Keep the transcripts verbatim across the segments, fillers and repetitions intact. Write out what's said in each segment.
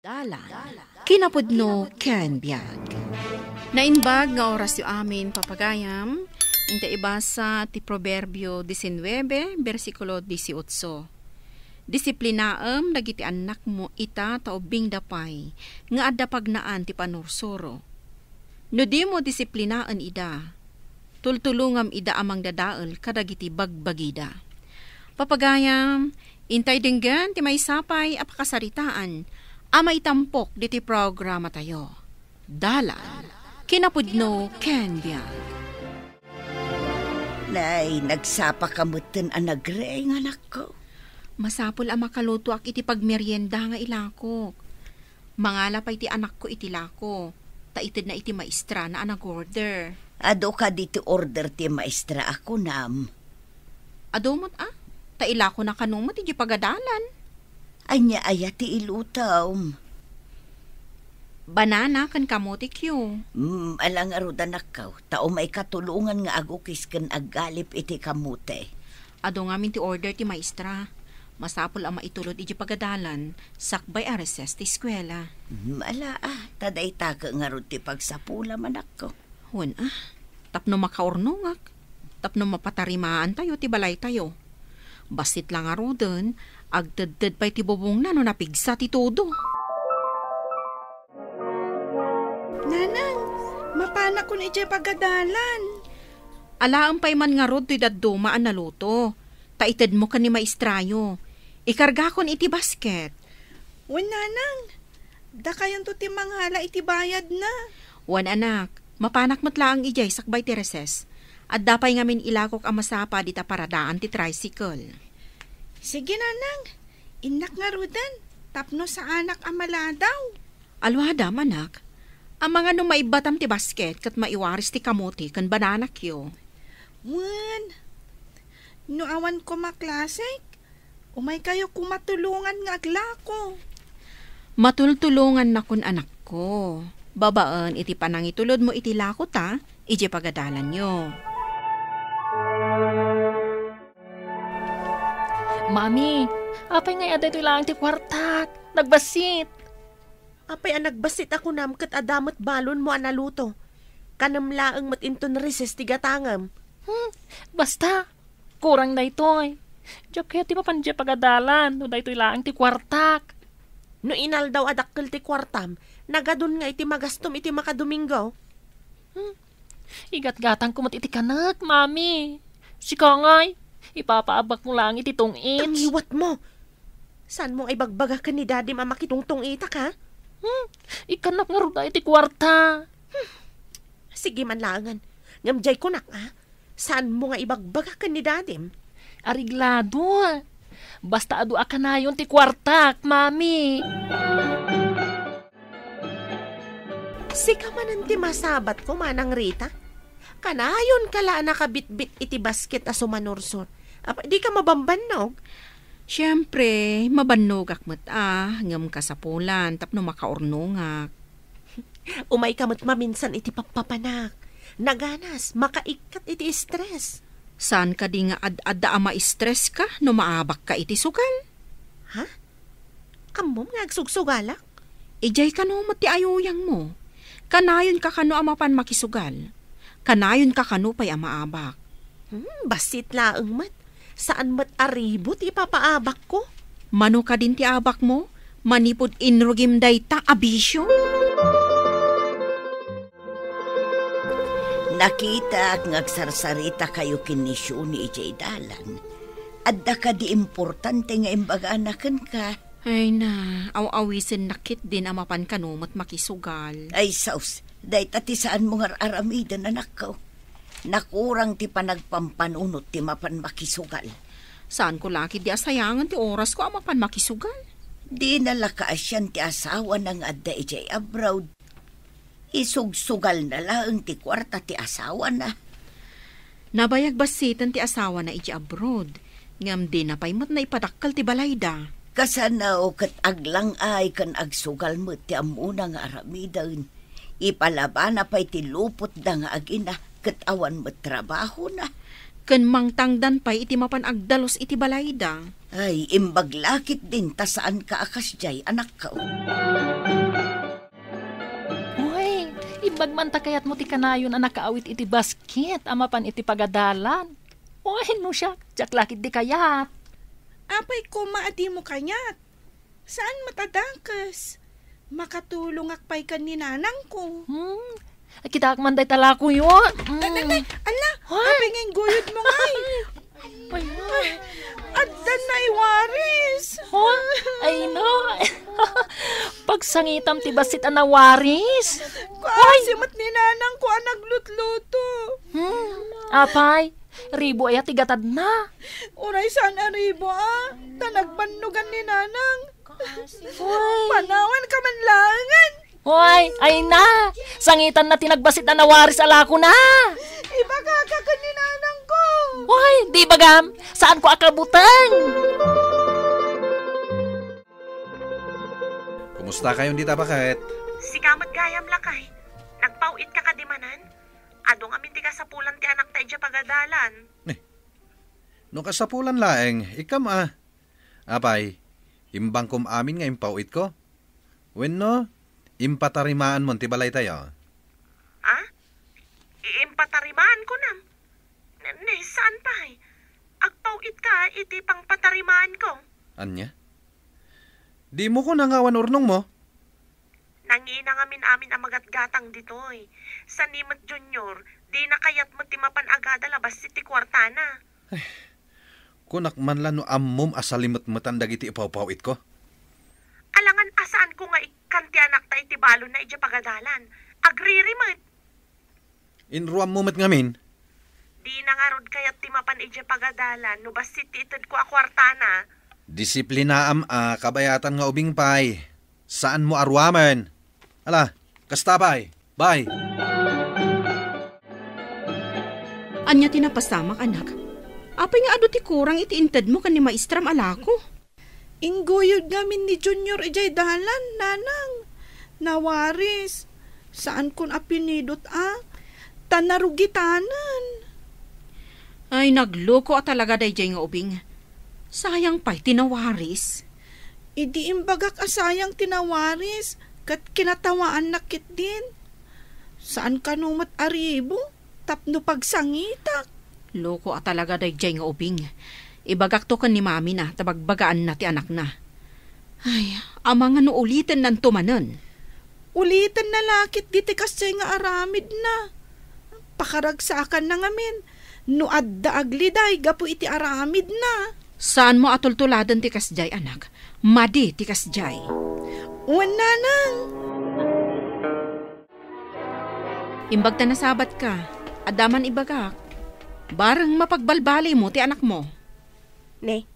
Dalan, kinapudno ken biag. Naimbag nga orasyo amin, papagayam. Inta ibasa ti Proverbio diecinuebe, bersikulo dieciocho. Disiplinaem dagiti annakmo ita ta ubbingda pay nga adda pagnaan ti panursuro. No dimo disiplinaen ida, tultulongam ida a mangdadael kadagiti bagbagida. Papagayam, intay denggen ti maysa pay a pakasaritaan a maitampok diti programatayo. Dalan, kinapudno ken biag. Nay, nagsapa ka metten a nagreeng, anakko. Masapul a makalutoak iti pagmerienda nga ilakok. Mangala pay ti anakko iti lako, ta itedna iti maestrana a nag-order. Adu kadi ti order ti maestra a kunam? Adu met a, ta ilakona kano met idiay pagadalan. Ania aya ti ilutom? Banana ken kamote, Q. Mm, ala ngarud, anakko, ta umayka tulongan nga agukis ken aggalip iti kamote. Adu ngamin ti order ti maestra. Masapul a maitulod idiay pagadalan, sakbay a recess ti eskuela. Mm, ala a, ta dayta ket ngarud ti pagsapulam, anakko. Wen a, tapno makaurnongak, tapno mapatarimaantayo ti balaytayo. Bassit la ngaruden, agtedted pay ti bubongna no napigsa ti todo. Nanang, mapanakon idiay pagadalan. Alaem pay man ngarud toy dadduma a naluto, ta itedmo ken ni maestrayo. Ikargakon iti basket. Wen, Nanang, dakayonto ti mangala iti bayadna. Wen, anak, mapanak met laeng idiay sakbay ti recess. Adda pay ngamin ilakok a masapa dita paradaan ti tricycle. Sige, Nanang, innak ngaruden, tapno saanak a maladaw. Aluadam, anak. Amangan no maibbatam ti basket ket maiwaris ti kamote ken banana, Q. Wen, no awan koma klasek, umaykayo koma tulongan nga aglako. Matultulongannakon, anakko. Babaen iti panangitulodmo iti lako ta, idiay pagadalanyo. Mami, apay ngay adda itoy laeng ti kuartak? Nagbassit. Apay a nagbassit a kunam ket adda met balonmo a naluto? Kanem laeng met inton recess ti gatangem. Hmm, basta, kurang daytoy. Diak kayat ti mapan idiay pagadalan no daytoy laeng ti kuartak. No inaldaw a dakkel ti kuartam, nagadun nga iti magastom iti makadomingo. Hmm, igatgatangko met iti kanek, Mami. Sika ngay, ipapaabakmo laeng iti tong-its. Tangiwatmo! Saanmo nga ibagbaga ken ni Dadim a makitungtong-itak, ha? Hmm, ikkannak ngarud iti kuarta. Hmm. Sige man laengen. Ngem diay kunak, a? Saanmo nga ibagbaga ken ni Dadim? Areglado. Basta adu a kanayon ti kuartak, Mami. Sika manen ti masabatko, Manang Rita. Kanayonka la a nakabitbit iti basket a sumanursor. Apay, dika mabambannog? Siempre, mabannogak met a, ngem kasapulan tapno makaurnongak. Umayka met maminsan iti pappapanak. Naganas, makaikkat iti stress. Saan kadi nga ad-adda a ma-stress ka no maabak ka iti sugal? Ha? Ammom nga agsugsugalak? Idiay kano met ti ayuyangmo. Kanayonka kano a mapan makisugal. Kanayonka kano pay a maabak. Hmm, bassit laeng met. Saan met a ribo ti ipapaabakko? Mano kadin ti abakmo? Manipud inrugim dayta a bisio? Nakitak nga agsarsarita kayo ken ni Shuni idiay dalan. Adda kadi importante nga imbagana kenka? Ay na, aw-awisennak ketdin a mapan kano met makisugal. Ay, sus, dayta ti saanmo nga ar-aramiden, anakko. Nakurang ti panagpampanunot ti mapan makisugal. Saanko la ketdi a sayangen ti orasko a mapan makisugal. Dina la kaasian ti asawana nga adda idiay abroad. Isugsugalna laeng ti kuarta ti asawana. Nabayag bassiten ti asawana idiay abroad, ngem dina pay met naipadakkel ti balayda. Kasano ket aglang-ay ken agsugal met ti ammona nga aramiden. Ipalabana pay ti lupotda nga agina ket awan met trabahona. Ken mangtangdan pay iti mapan agdalus iti balayda. Ay, imbag la ketdin ta saanka a kasdiay, anakko. Agmanta kayatmo ti kanayon a nakaawit iti basket a mapan iti pagadalan. Uy, no siak, diak la ketdi kayat. Apay koma a dimo kayat? Saan met a dakes? Makatulongak pay ken ni nanangko. Hmm, kitaak man dayta lakoyo. Hmm. Ay, ay, ay, ala, Hoy! Apay nga ingguyodmo ngay? Ay, ay. Adda nawaris. Hoy, ay no. Pagsangitam ti bassit a nawaris. Kuasi met ni nanangko a naglutluto. Hmm, apay, ribo aya ti gatadna? Uray saan a ribo, a. Ta nagbannogan ni nanang. Hoy. Panawanka man laengen. Hoy, ay na! Sangitanna ti nagbassit a nawaris a lakona! Ibagaka ken ni nanangko. Hoy, di bagam! Saanko a kabuteng! Kumusta kayon dita, baket? Sika met gayam, lakay. Nagpaw-itka kadi manen? Adu ngamin ti kasapulan ti anakta idiay pagadalan. Eh, no kasapulan laeng, ikam a. Apay, imbangkom amin nga impaw-itko? Wenno, impatarimaanmon ti balaytayo? A? I-, impatarimaan kunam? Ne, ne, saan pay? Agpaw-itka iti pangpatarimaanko. Ania? Dimo kuna nga awan urnongmo? Nangina ngamin amin a magatgatang ditoy. Saan ni met Junior, dina kayat met ti mapan agadal a bassit ti kuartana. Kunak man la no ammom a salimetmetan dagiti ipawpaw-itko. Alangan a saanko nga ikkan ti anakta iti balonna idiay pagadalan. Agriri met. Inruammo met ngamin? Dina ngarud kayat ti mapan idiay pagadalan no bassit ti itedko a kuartana. Disiplinaam a kabayatan nga ubing pay. Saanmo a ruamen. Ala, kasta pay. Bye. Ania ti napasamak, anak? Apay nga adu ti kurang iti intedmo ken ni maestram a lako? Ingguyod ngamin ni Junior idiay dalan, nanang. Nawaris. Saankon a pinidot a. Ta narugitanan. Ay, nagloko a talaga daydiay nga ubing. Sayang pay ti nawaris. Idi imbagak a sayang ti nawaris, ket kinatawaannak ketdin. Saan kano met a ribo tapno pagsangitak. Loko a talaga daydiay nga ubing. Ibagakto ken ni mamina ta bagbagaanna ti anakna. Ay, amangan no ulitennanto manen. Ulitenna la ketdi ti kasdiay nga aramidna. Pakaragsakanna ngamin no adda agliday gapu iti aramidna. Saanmo a tultuladen ti kasdiay, anak. Madi ti kasdiay. Wen, nanang. Imbag ta nasabatka, adda man ibagak. Bareng mapagbalbalimo ti anakmo. Ne,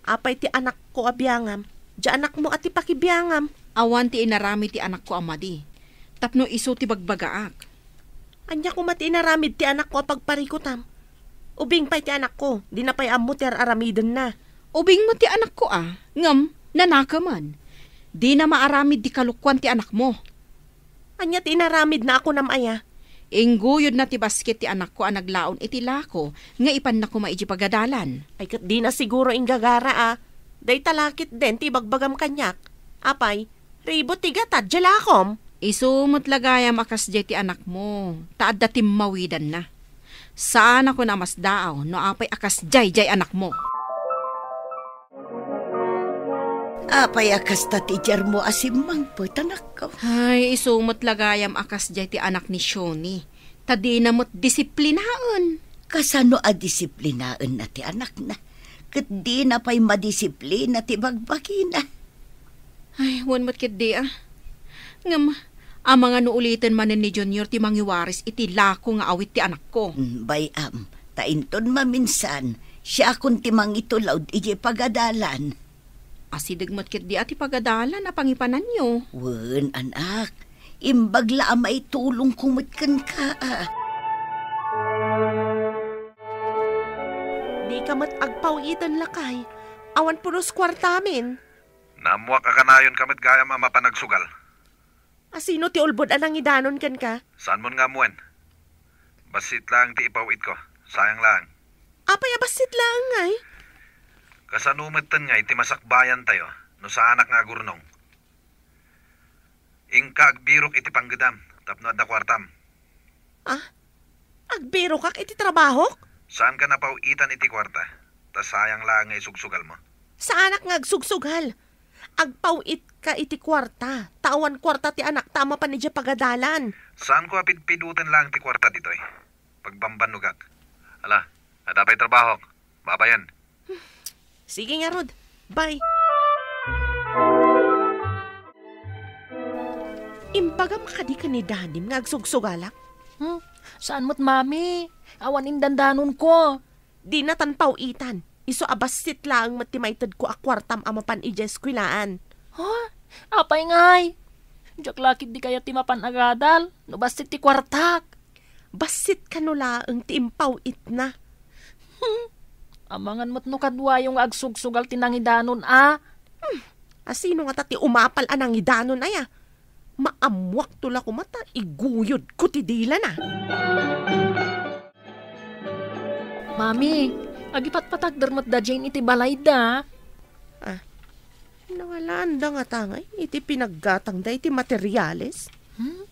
apay ti anakko a biangam? Diay anakmo a ti pakibiangam. Awan ti inaramid ti anakko a madi, tapno isu ti bagbagaak. Ania koma ti inaramid ti anakko a pagparikutam? Ubing pay ti anakko, dina pay ammo ti ar-aramidenna. Ubing met ti anakko a, ngem nanakemen. Dina maaramid ti kalokuan ti anakmo. Ania ti inaramidna a kunam aya? Ingguyodna ti basket ti anakko a naglaon iti lako nga ipanna koma idiay pagadalan. Ay, ket dina siguro inggagara a. Dayta la ketdin ti ibagbagam kaniak. Apay, ribo ti gatad diay lakom. Isu met la gayam a kasdiay ti anakmo, ta adda timmawidanna. Saan a kuna a masdaaw no apay a kasdiay diay anakmo. Apay a kasta ti diarmo a simmangpet, anakko? Ay, isu met la gayam a kasdiay ti anak ni Shoni, ta dina met disiplinaen. Kasano a disiplinaenna ti anakna? Ket dina pay madisiplina ti bagbagina. Ay, wen met ketdi a. Ngem, amangan no uliten manen ni Junior ti mangiwaris iti lako nga awit ti anakko. Mm, bay-am, ta inton maminsan, siakon ti mangitulod idiay pagadalan. Asideg met ketdi a ti pagadalan a pangipananyo. Wen, anak, imbag la a maitulongko met kenka a. Dika met agpaw-iten, lakay. Awan pulos kuartamin. Naammoak a kanayonka met gayam a mapan agsugal. A sino ti ulbod a nangidanon kenka? Saanmon nga ammoen? Bassit laeng ti ipaw-itko. Sayang laeng. Apay a bassit laeng ngay? Kasano metten ngay ti masakbayantayo no saanak nga agurnong? Inka agbirok iti panggedam. tapno adda kuartam. Ah? Agbirokak iti trabahok? Saanka napaw-itan iti kuarta, ta sayang laeng nga isugsugalmo. Saanak nga agsugsugal. Agpaw-itka iti kuarta, ta awan kuarta ti anakta a mapan idiay pagadalan. Saanko a pidpidoten laeng ti kuarta ditoy. Pagbambannogak. Ala, adda pay trabahok. Babayen. Sige ngarud. Bye. Imbagam kadi ken ni Dadim nga agsugsugalak? Hmm, saan met, Mami? Awan indandanonko. Dinatan paw-itan. Isu a bassit laeng met ti maitedko a kuartam a mapan idiay eskuelaan. Ha? Apay ngay? Diak la ketdi kayat ti mapan agadal no bassit ti kuartak. Bassit kano laeng ti impaw-itna. Hmm. Amangan met no kaduayo nga agsugsugal ti nangidanon a. Hmm. Asino ngata ti umapal a nangidanon aya? Maammuakto la koma ta iguyodko ti dilana. Mami, agipatpatagder met da Jane iti balayda. Ah, nangalaanda ngata ngay iti pinaggatangda iti materiales? Hmm?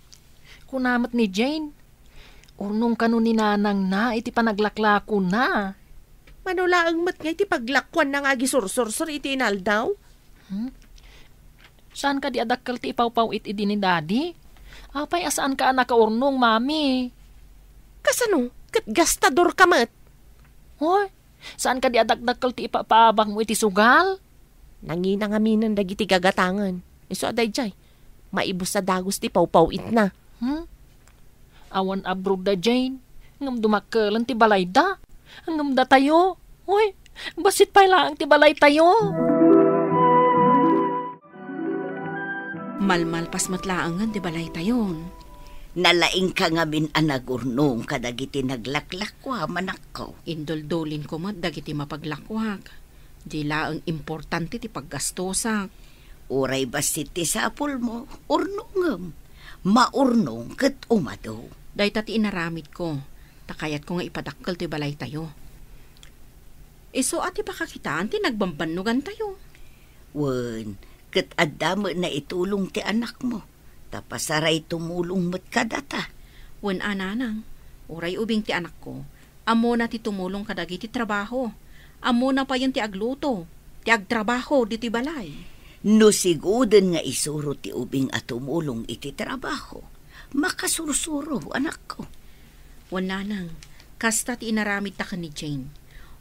Kuna met ni Jane, urnong kano ni nanangna iti panaglakilakona. Mano laeng met nga iti paglakuanna nga agisursursur iti inaldaw? Hmm? Saan kadi a dakkel ti ipawpaw-it idi ni Daddy? Apay a saanka a nakaurnong, Mami? Kasano? Ket gastador ka met? Hoy, saan kadi a dakdakkel ti ipapaabakmo iti sugal? Nangina ngaminen dagiti gagatangen. Isu a daydiay, maibus a dagus ti pawpaw-itna. Hmm? Awan abroad da Jane, ngem dumakkelen ti balayda. Ngem datayo, uy, bassit pay laeng ti balaytayo. Malmalpas met laengen ti balaytayon. Nalaingka ngamin a nagurnong kadagiti naglaklakua, manakko. Induldulinko met dagiti mapaglakuak. Di laeng importante ti paggastosak. Uray bassit ti sapulmo, urnongem. Maurnong ket umadu. Dayta ti inaramidko, ta kayatko nga ipadakkel ti balaytayo. Isu a ti pakakitaan ti nagbambannogantayo. Wen, ket adda met naitulong ti anakmo, ta pasaray tumulong met kadata. Wen a, nanang, uray ubing ti anakko, ammona ti tumulong kadagiti trabaho. Ammona payen ti agluto, ti agtrabaho ditoy balay. No siguden nga isuro ti ubing a tumulong iti trabaho, makasursuro, anakko. Wen, nanang, kasta ti inaramidta ken ni Jane.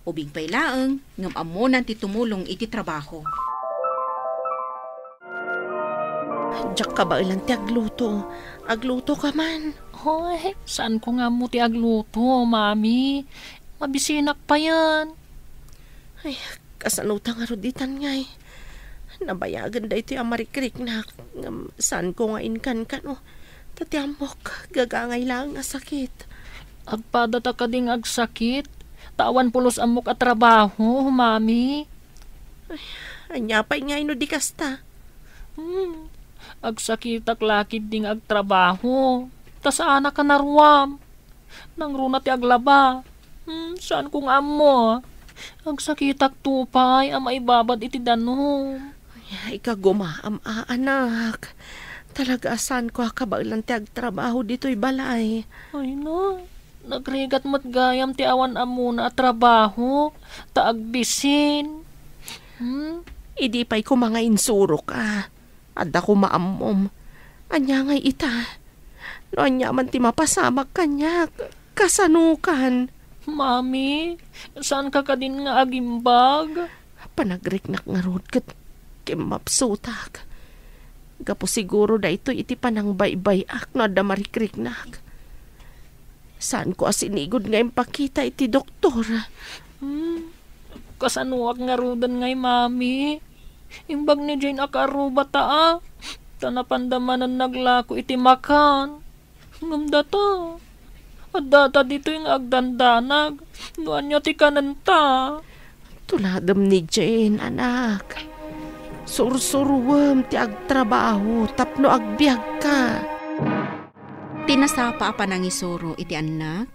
Ubing pay laeng, ngem ammona ti tumulong iti trabaho. Diak kabaelan ti agluto. Agluto ka man. Hoy, saanko nga ammo ti agluto, Mami. Mabisinak payen. Ay, kasano ta ngarud ditan ngay? Nabayagen daytoy a marikriknak, ngem saanko nga inkankano. Ta ti ammok, gagangay laeng a sakit. Agpadata kadi nga agsakit, ta awan pulos ammok a trabaho, Mami. Ay, ania pay ngay no di kasta? Hmm, agsakitak la ketdi nga agtrabaho, ta saanak a naruam. Nangruna ti aglaba. Hmm, saanko nga ammo. Agsakitak to pay a maibabad iti danum. Ay, ikagumaam a, anak. Talaga a saanko a kabaelan ti agtrabaho ditoy balay. Ay na, nagrigat met gayam ti awan ammona a trabaho, ta agbisin. Hmm? Idi pay koma nga insurok a. Adda koma ammom. Ania ngay ita? No ania man ti mapasamak kaniak, kasanokan? Mami, saanka kadin nga agimbag? Panagriknak ngarud ket kimmapsutak. Gapu siguro daytoy iti panangbaybay-ak no adda marikriknak. Saanko a sinigud nga impakita iti doktor. Hmm, kasanoak ngaruden ngay, Mami? Imbag ni Jane a kaarrubata a, ta napanda manen naglako iti makan. Ngem data, addata ditoy nga agdandanag no ania ti kanenta. Tuladem ni Jane, anak. Sursuruem ti agtrabaho tapno agbiagka. Ti nasapa a panangisuro iti annak,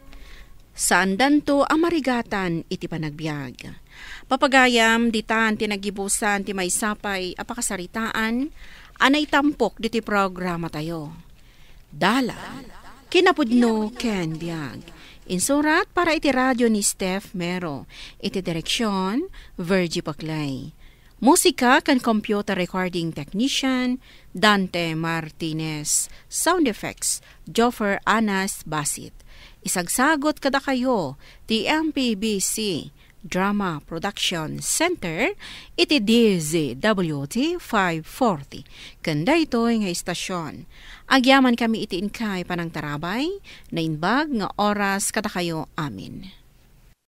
saandanto a marigatan iti panagbiag. Papagayam, ditan ti nagibusan ti maysa pay a pakasaritaan a naitampok ditoy programatayo. Dalan, kinapudno ken biag. Insurat para iti radio ni Steph Mero. Iti direksyon, Virgie Paclay. Musika ken computer recording technician, Dante Martinez. Sound effects, Joffer Anas Basit. Isagsagot kadakayo ti M P B C Drama Production Center iti D Z W T five forty. Ken daytoy nga istasyon, agyaman kami iti inkay panangtarabay, naimbag nga oras kadakayo amin.